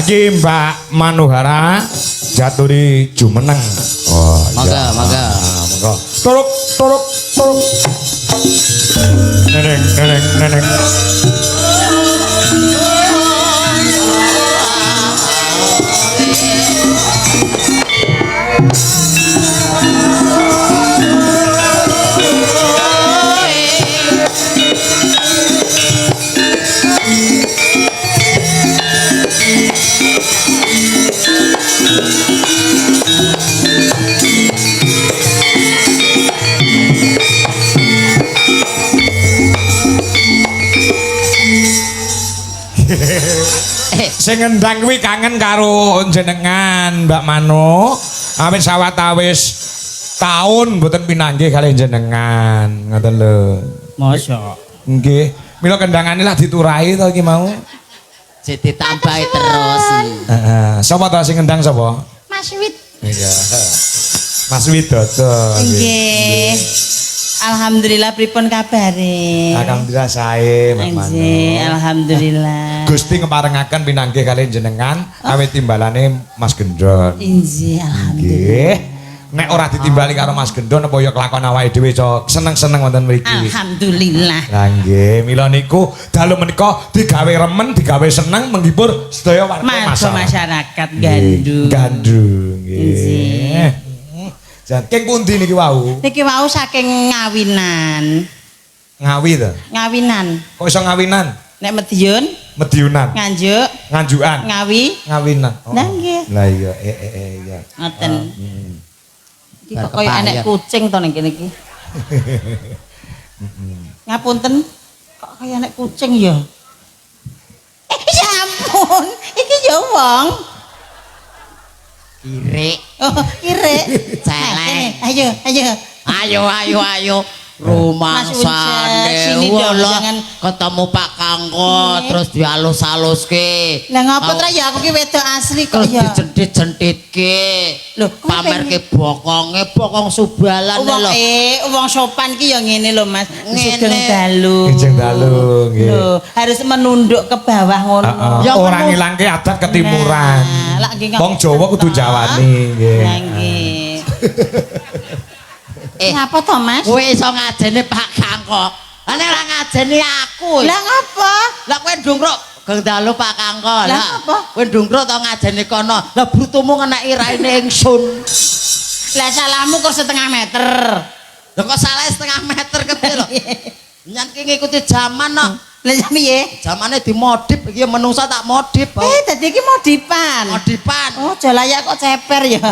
Iki Mbak Manohara Jaturi Jumeneng. Oh, Mangga, iya. mangga. Ah, mangga. Turuk, turuk, turuk. Neneng, neneng, neneng. Sing ngendang kuwi kangen karo jenengan Mbak Mano. Awit sawetawis taun mboten pinanggih kalih jenengan. Ngoten lho. Mosok. Nggih. Mila kendangane lah diturahi to iki mau. Sik ditambahi terus. Heeh. Sapa to sing ngendang sapa? Mas Wit. Iya. Mas Widodo. Nggih. Alhamdulillah pripun kabare? Alhamdulillah sae Mbak Mano. Nggih, alhamdulillah. Gusti ngeparengaken pinanggih kalih jenengan awit timbalane Mas Gendon. Injih, alhamdulillah. Nggih. Nek ora ditimbali karo Mas Gendon apa ya kelakon awake dhewe cok seneng-seneng wonten mriki. Alhamdulillah. Lah nggih, mila niku dalu menika digawe remen, digawe seneng menghibur sedaya warga Marga masyarakat. masyarakat Nggih, gandu. Gandu nggih. Nggih. Jan king pundi niki wau? Niki wau saking Ngawinan. Ngawi to. Ngawinan. Kok iso ngawinan? Nek Mediun, Mediunan, Nganjuk, Nganjukan, Ngawi, Ngawinan. Oh. Lah nggih. Lah iya, iya. Ngoten. Iki kok Bar kaya enek kepayan. kucing to ning kene iki. Ngapunten, kok kaya enek kucing ya? Ya ampun, iki ya wong. Kirik. Oh, kirek. Celeng. Nah, kene, ayo, ayo. Ayo ayo ayo. Mas Uncek, Rumangsane sini dong, walah, jangan- ketemu Pak Kangko Nggih. terus dialus-aluske. Lah ngapa tra ya aku ki wedok asli kok Terus ya. dijentit-jentitke. Loh, kuwi pamerke bokonge, bokong subalan Wong lho. wong sopan ki ya ngene lho Mas. Ngene. Sugeng dalu. Sugeng dalu, nggih. Lho, harus menunduk ke bawah ngono. Heeh. Ya, Ora ngono. ngilangke adat ketimuran. Nah, lak nggih Wong Jawa kudu jawani nggih. Lah nggih. Eh. Ngapa to Mas? Kowe iso ngajeni Pak Kangko. Lah nek ora ngajeni aku. Lah ngapa? Lah kowe ndungkruk Geng dalu Pak Kangko. Lah apa? Kowe ndungkruk to ngajeni kono. Lah brutumu ngeneki raine ingsun. Lah salahmu kok setengah meter. Lah kok salah setengah meter kepiye lho? Nyan ki ngikuti zaman no. Lah ya piye? Zamane dimodif iki menungsa tak modif. Dadi iki modipan. Modipan. Oh, jalaya kok ceper ya.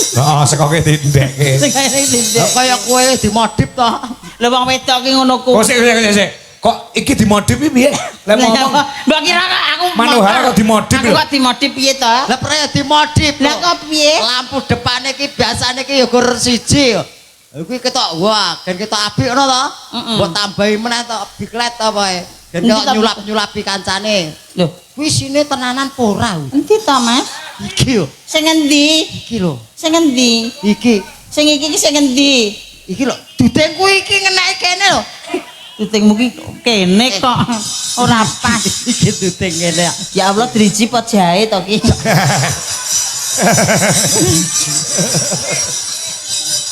Heeh, sekoke dindekke. Sing kaya ini. Lah kaya kowe dimodif to. Lho wong wedok ki ngono ku. Kok sik sik sik. Kok iki dimodif iki piye? Lah ngomong Mbok kira kok aku Manohara kok dimodif Aku lho. kok dimodif piye to? Lah pernah ya dimodif. Lah kok piye? Lampu depane iki biasane iki ya gur siji ya. Kuwi ketok wah, gen ketok apik ngono to. Mbok tambahi meneh to biklet apa ae. Gen Endi ketok to? nyulap-nyulapi kancane. Lho, Kuwi sine tenanan apa ora? kuwi? endi to, Mas? Iki yo, Sing endi? iki lho. Sing endi? Iki, Sing iki ki sing endi? iki lho. Dudengku iki ngeneki kene lho. Tutingmu ki kene kok ora pas. Iki dudeng kene. Ya Allah driji po jahe to ki.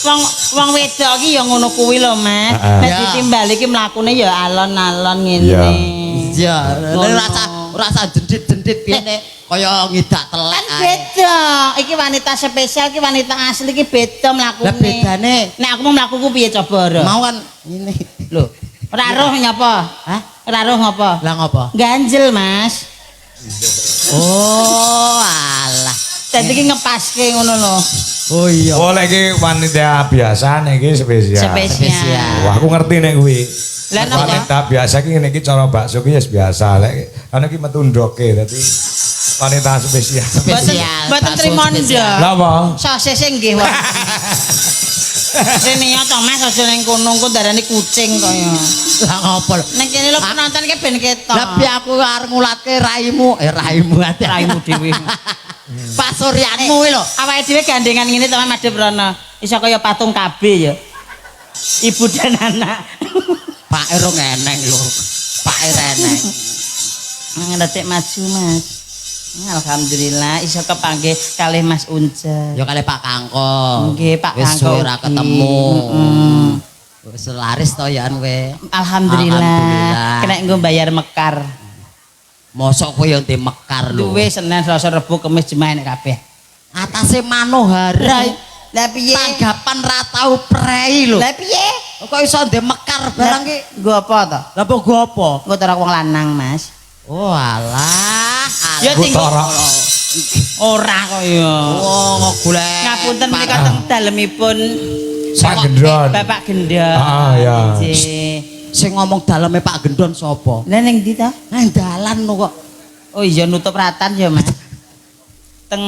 Wong wong wedok ki ya ngono kuwi lho, Mas. Heeh. Nek Ya. ditimbali ki mlakune ya alon-alon ngene. Iya. Iya, Ngono. rasa rasa jendit-jendit piye kaya ngidak telek. Kan ae. beda. Iki wanita spesial, iki wanita asli iki beda mlakune. Lah bedane Nek aku mau mlakuku piye coba, Ro? mau kan ngene. Lho, ora roh nyapa? Hah? Ora roh ngapa? Lah ngopo? Ganjel, Mas. Oh, alah. Dadi iki ngepaske ngono lho. Oh iya. Oh, lek iki wanita biasa nek iki spesial. Spesial. Wah, aku ngerti nek kuwi. Lah napa? Wanita biasa iki ngene iki cara bakso ki ya biasa. Lek ana iki metu ndoke dadi wanita spesial. Spesial. Mboten bakso trimo spesial. ndok. Lah apa? Sosise nggih wae. Rene ya to Mas aja ning kono engko darani kucing kaya. Lah ngopo lho? Ning kene lho penonton ki ben ketok. Lah piye aku arep ngulatke raimu, raimu ate. Raimu dhewe. Pasuryanmu kuwi lho. Awake dhewe gandengan ngene to Mas madhep rono. Iso kaya patung KB ya. Ibu dan anak. Pak e rong eneng lho. Pak e reneng. Ngedetik maju Mas. Alhamdulillah iso kepanggih kalih Mas Uncek. Ya kalih Pak Kangko. Nggih, Pak Wis Kangko suwe ora ugi. ketemu. Wis laris to ya kowe. Alhamdulillah. Alhamdulillah. Kena nggo bayar mekar. Mosok kowe yo ndek mekar lho. Duwe Senin, Selasa, Rebo, Kamis, Jumat nek kabeh. Atase Manohara. Lah piye? Tanggapan ra tau prei lho. Lah piye? Kok iso ndek mekar barang ki? Nggo apa to? Lah apa nggo apa? Nggo ora wong lanang, Mas. Oh alah, Ya alah. tinggal Ora. Ora kok ya. Oh, golek. Ngapunten menika teng dalemipun Pak Gendon. Bapak Gendon. Ah, ya. Nggih. Sing ngomong daleme Pak Gendon sapa? Lah ning ndi to? Nang dalan kok. Oh iya nutup ratan ya, Mas. Teng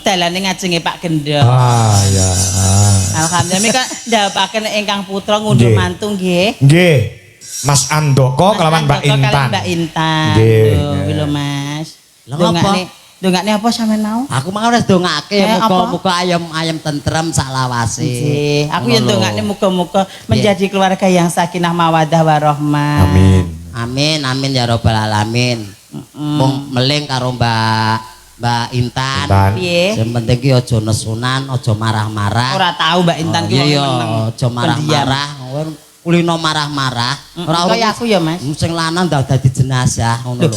dalane ngajenge Pak Gendon. Ah ya. Alhamdulillah menika ndhapaken ingkang putra ngunduh mantu nggih. Nggih. Mas Andoko kelawan Mbak Andoko Intan. kalian Mbak Intan. Nggih. Lho, lho Mas. Lah ngapa? Dongakne apa sampean mau? Aku mau wis dongake muga-muga ayem-ayem tentrem saklawase. Nggih, aku ya ndongakne muga-muga menjadi keluarga yang sakinah mawaddah warahmah. Amin. Amin amin ya rabbal alamin. Wong meling karo Mbak Intan. Piye? Sing penting ki aja nesunan, aja marah-marah. Ora tahu Mbak Intan ki iya, wong meneng. aja marah-marah. Kulino marah-marah. Ora kaya aku ya, Mas. Sing lanang ndak dadi jenazah ngono lho.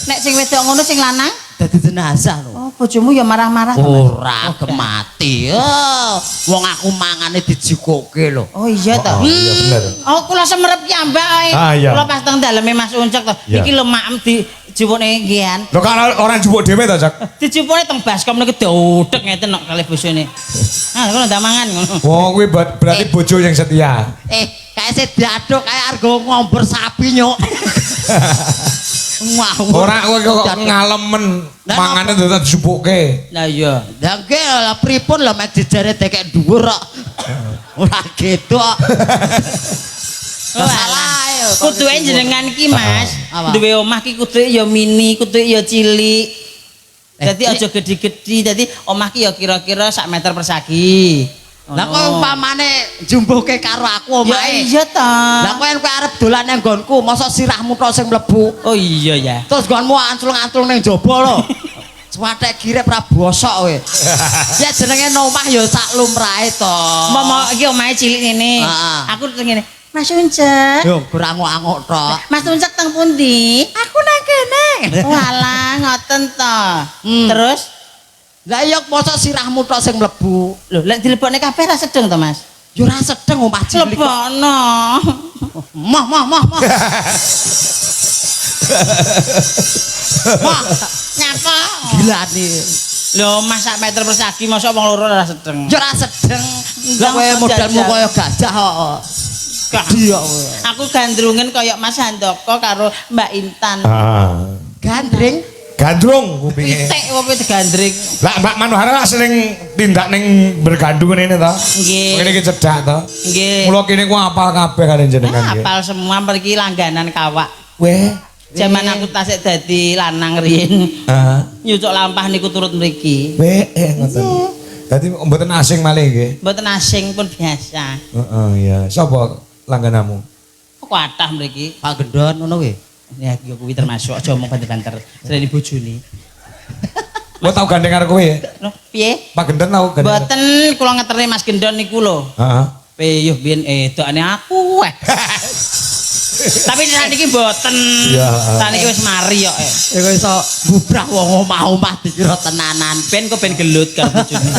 Nek sing wedok ngono sing lanang? Dadi jenazah lho. Oh, bojomu ya marah-marah to, Mas? Ora kemati. Oh, wong aku mangane dijikoke lho. Oh iya to. Oh, iya bener. Oh, kula semerep piyambak ae. Ah, iya. Kula pas teng daleme Mas Uncek to. Iya. Iki lho maem dijupukne ngian. Lho kan orang jupuk dhewe to, Cak? Dijupukne teng baskom niku diudek ngeten kok kalih bojone. Ah, kula ndak mangan ngono. Wong kuwi berarti bojo yang setia. Kae sing diaduk kae argo ngombor sapi nyuk. Ngawur. Ora kowe kok ngalemen mangane dadak dijupukke. Lah iya. Lah nggih lah pripun lho mek jejere dekek dhuwur kok. Ora gitu kok. Salah ya. Kuduke jenengan ki Mas, duwe omah ki kuduke ya mini, kuduke ya cilik. Dadi aja gedhi-gedhi, dadi omah ki ya kira-kira sak meter persegi. Lah kok umpamane jumbuhke karo aku omahe. Ya iya ta. Lah kowe arep dolan nang nggonku, mosok sirahmu tok sing mlebu. Oh iya ya. Terus nggonmu anclung-anclung ning jaba lho. Swatek girep ra bosok kowe. Ya jenenge omah ya sak lumrahe to. Momo iki omahe cilik ngene. Aku ngene. Mas Uncek. Yo ora angok-angok tok. Mas Uncek teng pundi? Aku nang kene. Walah ngoten to. Terus lah iya mosok sirahmu tok sing mlebu. Lho, lek dilebokne kabeh ra sedeng to, Mas? Ya ora sedeng omah cilik. Lebokno. Moh moh moh moh. Moh, nyapa? Gilane. Lho, Mas sak meter persegi mosok wong loro ora sedeng. Ya ora sedeng. Lah kowe modelmu kaya gajah kok. Gedhi kok kowe. Aku gandrungen kaya Mas Handoko karo Mbak Intan. Gandring? Gandrung kupinge. Pitik opo digandring. Lah Mbak Manohara lah sering tindak ning bergandung ngene to. Nggih. Ngene iki cedhak to. Nggih. Mula kene ku apal kabeh karo jenengan nggih. Apal semua mriki langganan kawak. Weh. Jaman aku tasik dadi lanang riyin. Heeh. Nyucuk lampah niku turut mriki. Weh, ngoten. Dadi mboten asing malih nggih. Mboten asing pun biasa. Heeh, iya. Sapa langganamu? Kok kathah mriki. Pak Gendon ngono kuwi. Ya ya kuwi termasuk aja omong banter-banter. Sreni bojone. Mbok tau gandeng karo kowe? Lho, piye? Pak Gendon tau gandeng. Mboten kula ngeterne Mas Gendon niku lho. Heeh. Peyuh biyen edokane aku. Tapi saniki mboten. Saniki wis mari kok. Iku iso bubrah wong omah-omah dikira tenanan. Ben kok ben gelut karo bojone.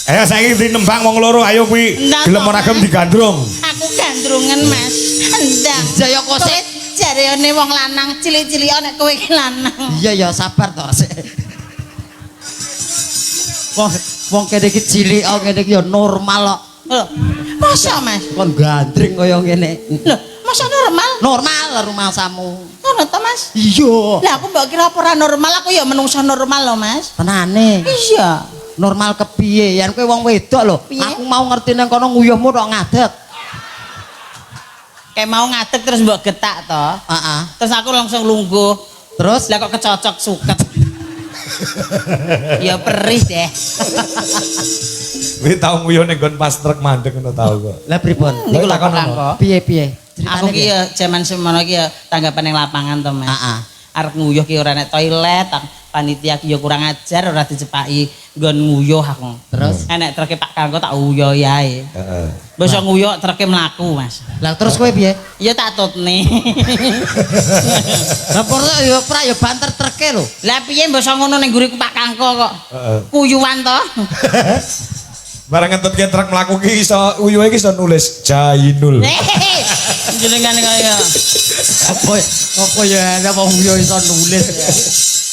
Ayo saiki dinembang wong loro ayo kuwi gelem ora gelem digandrung. Aku gandrungan Mas. Endang. Iya ya kok sik jarene wong lanang cilik-cilik nek kowe iki lanang. Iya ya sabar to sik. Wong kene iki cilik kok ngene iki ya normal kok. Lho, masa Mas? Kon gandring kaya ngene. Lho, masa normal? Normal rumangsamu. Ngono to Mas? Iya. Lah aku mbok kira apa ora normal, aku ya menungso normal lho Mas. Tenane. Iya. Normal kepiye? Yen kowe wong wedok lho. Aku mau ngerti nang kono nguyuhmu tok ngadeg. Kayak mau ngadeg terus mbok getak to. Heeh. Terus aku langsung lungguh. Terus lah kok kecocok suket. Ya perih deh. Kuwi tau nguyuh ning nggon pas truk mandeg ngono tau kok. Lah pripun? Niku lho Takon kok. Piye-piye? Aku ki ya jaman semono ki ya tanggapan ning lapangan to Mas. Heeh. Arep nguyuh ki ora nek toilet, panitia ki ya kurang ajar ora dicepaki nggon nguyuh aku. Terus? Enek treke Pak Kangko tak uyuh ae. Heeh. Mbok iso nguyuh treke mlaku, Mas. Lah terus kowe piye? Ya tak tutne. Lah porto ya ora ya banter treke lho. Lah piye mbok iso ngono ning ngguriku Pak Kangko kok. Heeh. Kuyuwan to. Barang ngentutke truk mlaku ki iso uyuhe ki iso nulis Jainul. Jenengan kaya Apa apa ya ana wong uyuh iso nulis ya.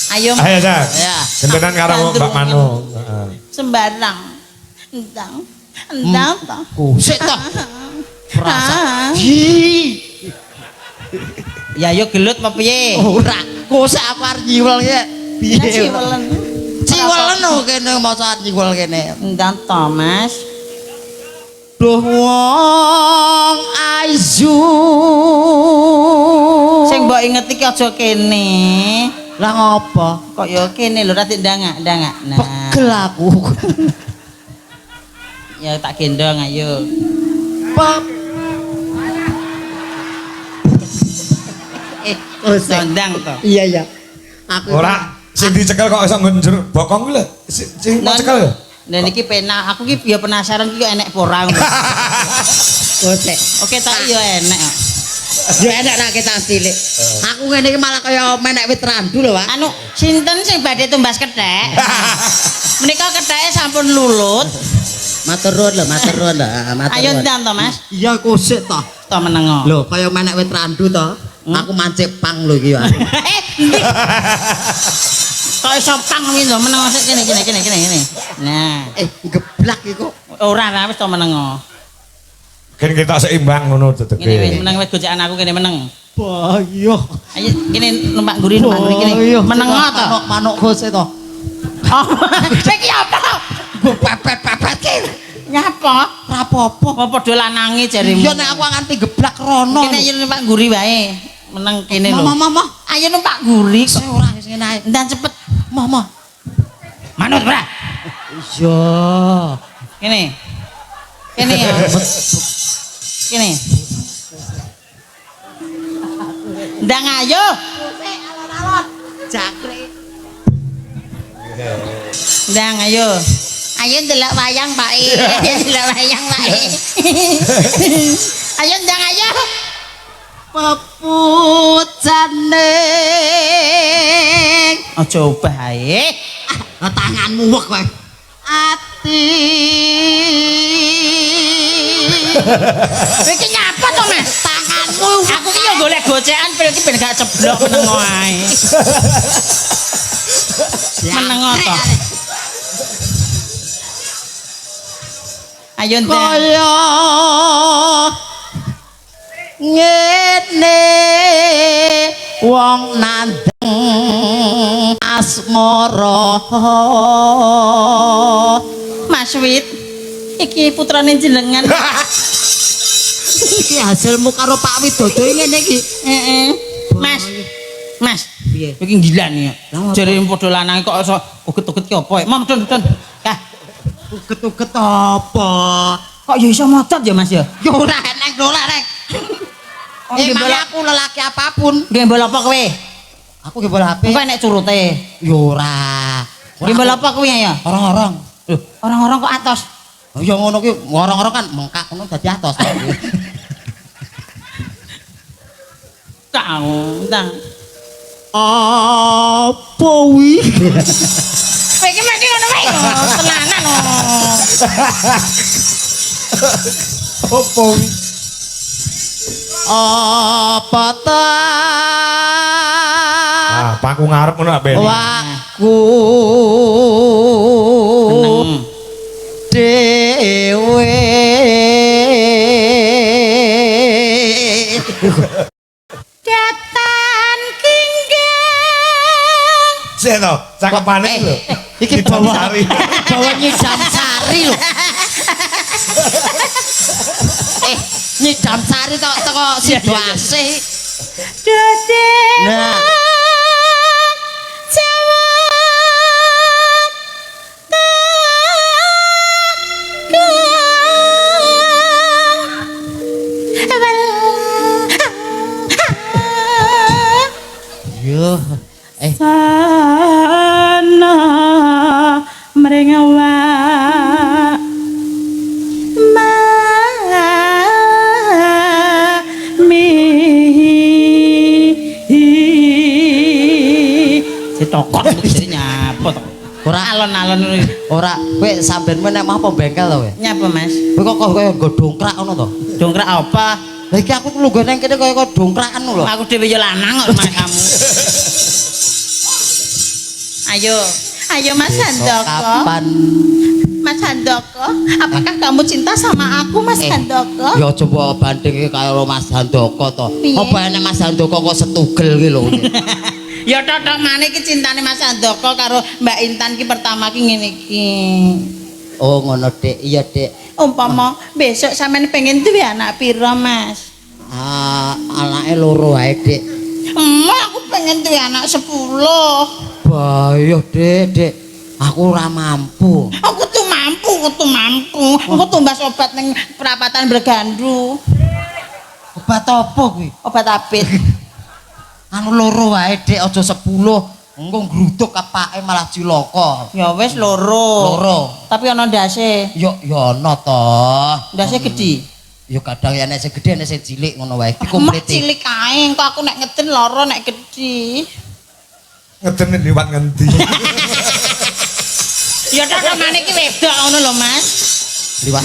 Ayo Ayo, Cak. Ya. Gentenan karo Mbak Mano. Heeh. Sembarang. Endang. Endang to. Kusik to. Perasa. Hi. Ya yo gelut apa piye? Ora, kusik aku arep nyiwel ki. Piye? Ciwelen. Ciwelen lho kene maca nyiwel kene. Endang to, Mas. Duh wong ayu. Sing mbok inget iki aja kene. Lah ngopo? Kok ya kene lho ra ndangak, ndangak. Nah. Pegel aku. Ya tak gendong ayo. Pap. Ndang to. Iya iya. Aku Ora sing dicekel kok iso ngenjer bokong kuwi lho. Sing mau cekel lho. Lah niki penak, aku ki ya penasaran ki kok enek apa ora ngono. Kosek. Oke tak ya enek. Ya enek ra kita cilik. Aku ngene iki malah kaya menek wit randu lho, Pak. Anu, sinten sing badhe tumbas kethek? Menika ketheke sampun lulut. Matur nuwun lho, matur nuwun lho, matur Ayo nuwun. ndang to, Mas. Iya kosek to. To menengo. Lho, kaya menek wit randu to. Aku mancik pang lho iki, Pak. Endi? Kok iso pang kuwi lho, menengo sik kene kene kene kene kene. Nah, Geblak iku. Ora ra wis to menengo. Gen kita seimbang ngono Ngene wis dedege. meneng wis gocekan aku kene meneng. Boyo. Ayo kene numpak ngguri numpak ngguri kene. Menengo to. Manuk manuk kosek to. Oh, iki apa? Mbok pepet-pepet ki. Nyapa? Ora apa-apa. Apa padha lanange jaremu? Iya nek aku nganti geblak rono. Kene ayo numpak ngguri wae. Meneng kene lho. Mama mama. Ayo numpak ngguri kok. Ora wis ngene ae. Ndang cepet. Mama. Manut ora? Iya. Kene. Kene ya. Kene. Ndang ayo. Alon-alon. Jangkrik. Ndang ayo. Ayo ndelok wayang, Pak E. Ayo ndelok wayang, Pak E. Ayo ndang ayo. Pepujane. Aja obah ae. Ah, tanganmu wek kowe. Ati. Iki nyapa to, Mas? Tanganmu. Aku ki yo golek gocekan ben iki ben gak ceblok menengo ae. Menengo to. Ayo ndang. Kaya ngene wong nandeng asmara. Mas Wit, iki putrane jenengan. Iki hasilmu karo Pak Widodo ngene iki. Heeh. Mas. Mas. Piye? Iki gila nih. Lah, apa? Jare padha lanang kok iso uget-uget ki apa? Mom don don. Kah, Uget-uget apa? kok ya iso motot ya Mas ya? Ya ora eneng ora rek. Oh, Emang aku lelaki apapun. Gembol apa kowe? Aku gembol HP. Engko enek curute. Ya ora. Gembol apa kowe ya? Orang-orang. Loh, orang-orang kok atos. Oh ya ngono ki, orang-orang kan mengkak ngono dadi atos. Kau, ndang. Apa wi? Kowe iki mesti ngono wae. Tenanan. Opo wi? Apa ta? Ah, pangku ngarep ngono lak ben. Wakku Meneng. dhewe. Datan kinggang. Sik to, cakepane lho. Iki bawa Sari. Bawa nyidam sari lho. Nyidam sari tok teko sido asih. Dode. Nah. Jawa. Yo. ing awak mami. Cetokot nyapa to? Ora alon-alon ora kowe sampeanmu nek mah apa bengkel to kowe? Nyapa, Mas? Kowe kok kaya nggo dongkrak ngono to? Dongkrak apa? Lah iki aku lungguh nang kene kaya dongkrakan lho. Aku dhewe ya lanang kok Mas kamu. Ayo, ayo Mas Handoko. Kapan? Mas Handoko, apakah kamu cinta sama aku Mas Handoko? Ya aja mbok bandingke karo Mas Handoko to. Apa enek Mas Handoko kok setugel ki lho. Ya totok maneh iki cintane Mas Handoko karo Mbak Intan ki pertama ki ngene iki. Oh ngono Dik, iya Dik. Umpama besok sampean pengen duwe anak pira Mas? Ah, anake loro ae Dik. Emang aku pengen duwe anak 10. Bahaya Dik, Dik. Aku ora mampu. Aku tuh mampu, aku tuh mampu. Aku tumbas obat ning perapatan Bergandu. Obat apa kuwi? Obat apit. Anu loro wae Dik, aja 10. Engko ngruduk kepake malah cilaka. Ya wis loro. Loro. Tapi ana ndase. Ya ya ana to. Ndase gedhi. Ya kadang ya nek sing gedhe nek sing cilik ngono wae. Mek Dikompleti. cilik kae, engko aku nek ngeden loro nek gedhi. Ngeden liwat ngendi? Ya tok mane iki wedok ngono lho Mas. Liwat.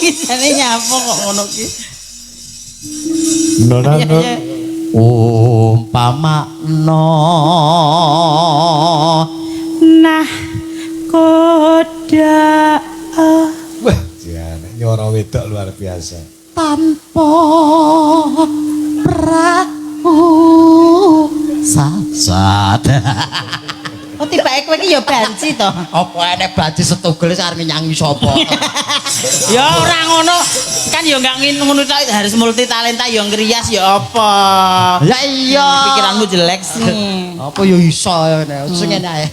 Jane nyapa kok ngono ki. No no no. Umpama no nah koda. Wah, jane nyora wedok luar biasa. Tanpa perahu sasat. Oh tibake kowe iki ya banci to. Apa enek banci setugel arep nyanyi sapa? Ya ora ngono. Kan ya enggak ngono tok, harus multi talenta ya ngrias ya apa. Ya iya. Pikiranmu jelek sih. Apa ya iso ya ngene. Sing ngene ae.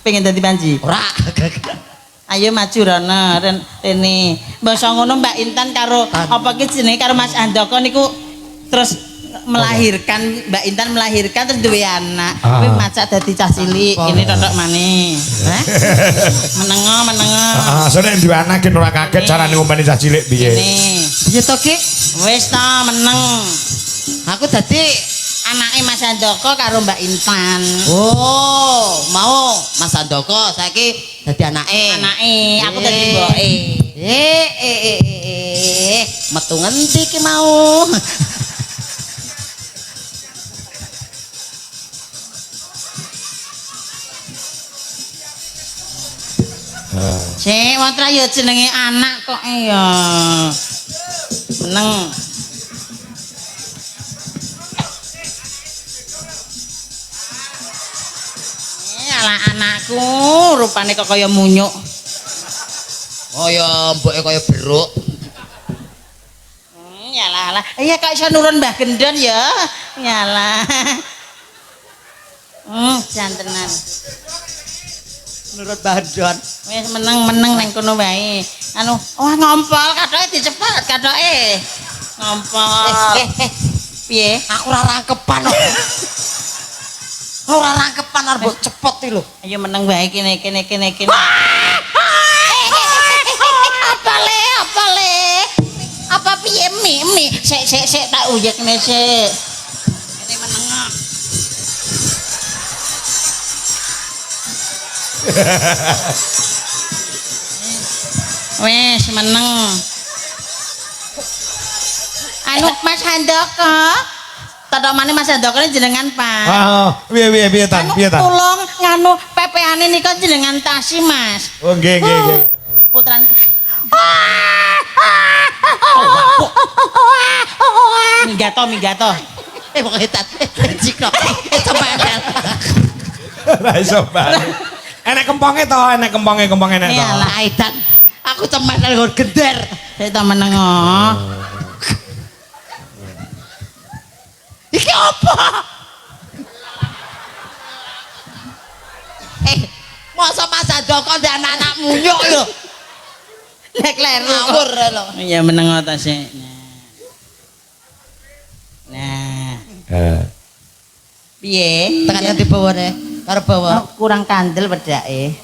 Pengen dadi banci? Ora. Ayo maju rono rene. Basa ngono Mbak Intan karo apa ki jenenge karo Mas Handoko niku terus melahirkan, Mbak Intan melahirkan terus duwe anak. Kowe macak dadi cah cilik, kene totok maneh. Hah? Menengo, menengo. Heeh, sone duwe anak ki ora kaget carane ngumpeni cah cilik piye. Piye to, Ki? Wis ta meneng. Aku dadi anake Mas Handoko karo Mbak Intan. Oh, mau Mas Handoko saiki dadi anake. Anake, aku dadi mboke. Metu ngendi ki mau? Sik, wong tra ya jenenge anak kok ya. Meneng. Ala anakku rupane kok kaya munyuk. Oh ya mboke kaya beruk. Yalah alah. Iya kok iso nurun Mbah Gendon ya. Yalah. Jantenan. Nurut Mbah Gendon. Wis meneng-meneng nang kono wae. Anu, wah ngompol kathoke dicepet kathoke. Ngompol. Piye? Aku ora rangkepan kok. Ora rangkepan arep mbok cepet iki lho. Ayo meneng wae kene kene kene kene. Apa le? Apa le? Apa piye mi mi? Sik sik sik tak uyekne sik. Kene meneng. Wes meneng. Anu Mas Handoko. Totomane Mas Handoko jenengan Pak. Heeh, piye piye piye tan, piye tan. Tulung nganu pepeane nika jenengan tasi Mas. Oh nggih nggih nggih. Putrane Minggato minggato. Pokoke tan. Jikno. Cepet. Ora iso bali. Enek kemponge to, enek kemponge, kemponge enek to. Iyalah Aidan. Aku cemetel nggon gender. Sik ta meneng. Iki apa? Masa Mas Handoko ndek anak-anak munyuk lho. Lek kleru. Ngawur lho. Ya meneng ta sik. Nah. Heeh. Piye? Tekan ngendi bawane? Karo bawa Kurang kandel wedake.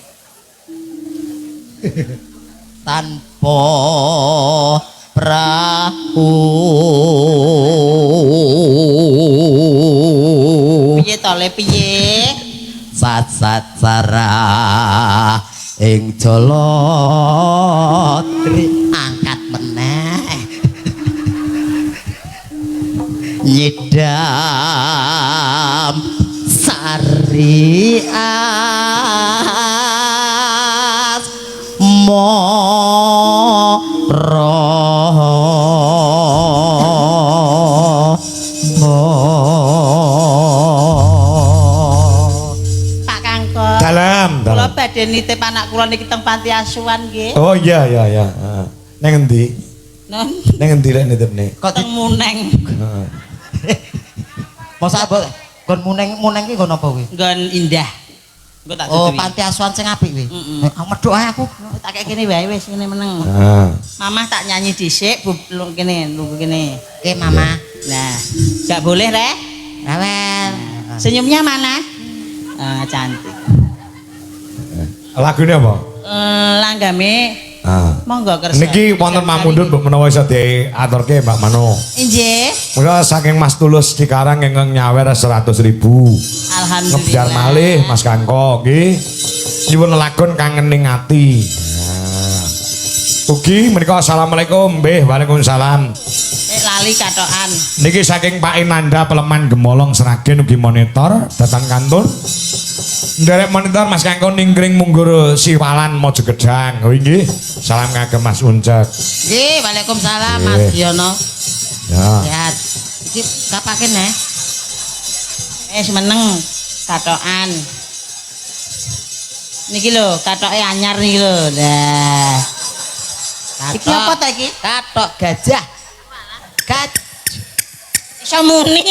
Tanpa prahu. Piye to le piye? Sat-sat sara ing Jaladri angkat meneh nyidam sari as moro. Pak Kangko. Dalam, Kula dalam. badhe nitip anak kula niki teng panti asuhan nggih. Oh iya iya iya. Heeh. Neng endi? Non Neng endi lek nitipne? Kok teng Muneng. Heeh. Masa mbok nggon muneng-muneng ki nggon apa kuwi? Nggon indah. Engko tak Oh, duduhi. panti asuhan sing apik kuwi. Mm-mm. Aku medhok ae aku. Tak kek kene wae wis ngene meneng. Heeh. Mamah tak nyanyi dhisik, bu lu kene, lungguh kene. Oke, Mama. Nah, gak boleh, Reh. Rewel. Senyumnya mana? Ah, cantik. Lagune apa? Langgame Ah. monggo kersa. Niki wonten mamundhut mbok menawa iso diaturke Mbak Mano. Injih. Mula saking Mas Tulus Cikarang ingkang nyawer 100.000. Alhamdulillah. Ngebyar malih Mas Kangko nggih. Nyuwun lagon kangening ati. Nah. Ugi menika assalamualaikum nggih, waalaikumsalam. Lali katokan. Niki saking Pak Inanda Peleman Gemolong Sragen ugi monitor datang kantun. Nderek monitor Mas Kangko ningkring munggur Siwalan Mojogedang. Oh nggih. Salam kagem Mas Uncek. Nggih, waalaikumsalam Mas Giono. Ya. Sehat. Iki kapake neh. Meneng katokan. Niki lho, katoke anyar niki lho. Lah. Iki apa ta iki? Katok gajah. Gaj. Iso muni.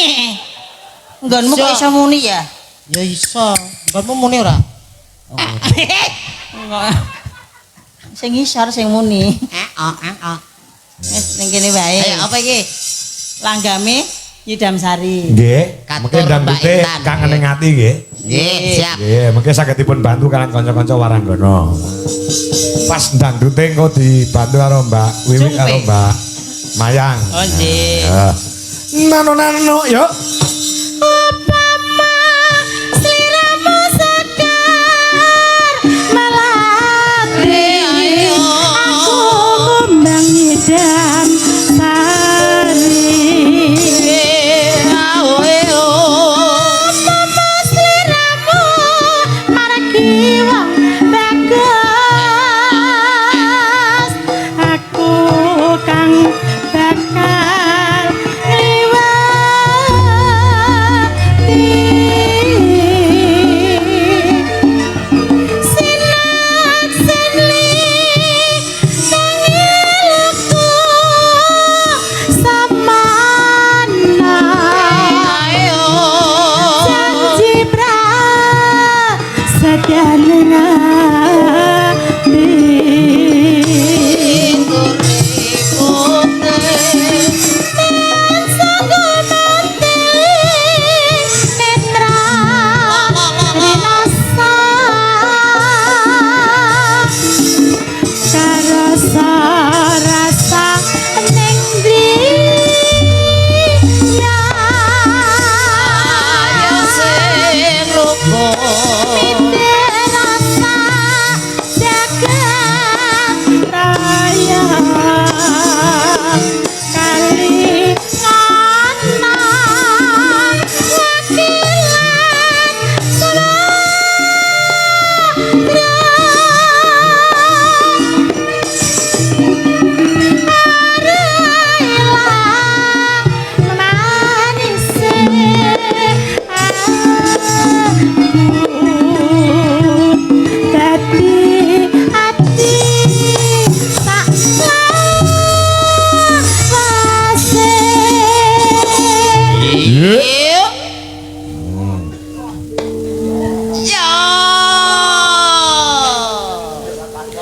Nggonmu kok iso muni ya? Ya iso. Nggonmu muni ora? Oh. Sing ngisor sing muni. Eh. Wis ning kene wae. Ayo apa iki? Langgame Nyidam Sari. Nggih, Katur mungkin dangdute Mbak Intan. kangening ati nggih. Nggih, siap. Nggih, mungkin saged dipun bantu kalian kanca-kanca Waranggono. Pas dangdute engko dibantu karo Mbak Wiwi Jumpe. karo Mbak Mayang. Oh nggih. Ya. Nano-nano yuk. Upama sliramu sekar melati aku kumbang nyidam sari. Upama sliramu margi wong bagus aku kang bakal ngliwati sinak sinli nangilku samana janji prasetyane ngati.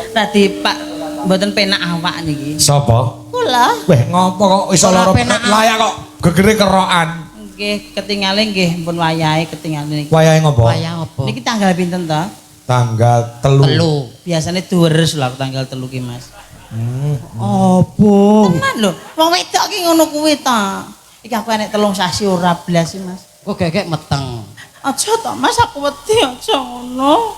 Tadi Pak mboten penak awak niki. Sapa? Kula. Weh, ngopo kok iso Ora lara penak. layak kok gegere kerokan. Nggih, ketingale nggih pun wayahe ketingale niki. Wayahe ngopo? Wayah apa? Niki tanggal pinten to? Tanggal 3. 3. Biasane duweres lho aku tanggal 3 ki, Mas. Apa? Tenan lho, wong wedok ki ngono kuwi ta. Iki aku enek 3 sasi ora blas sih, Mas. Kok gegek meteng. Aja to, Mas, aku wedi aja ngono.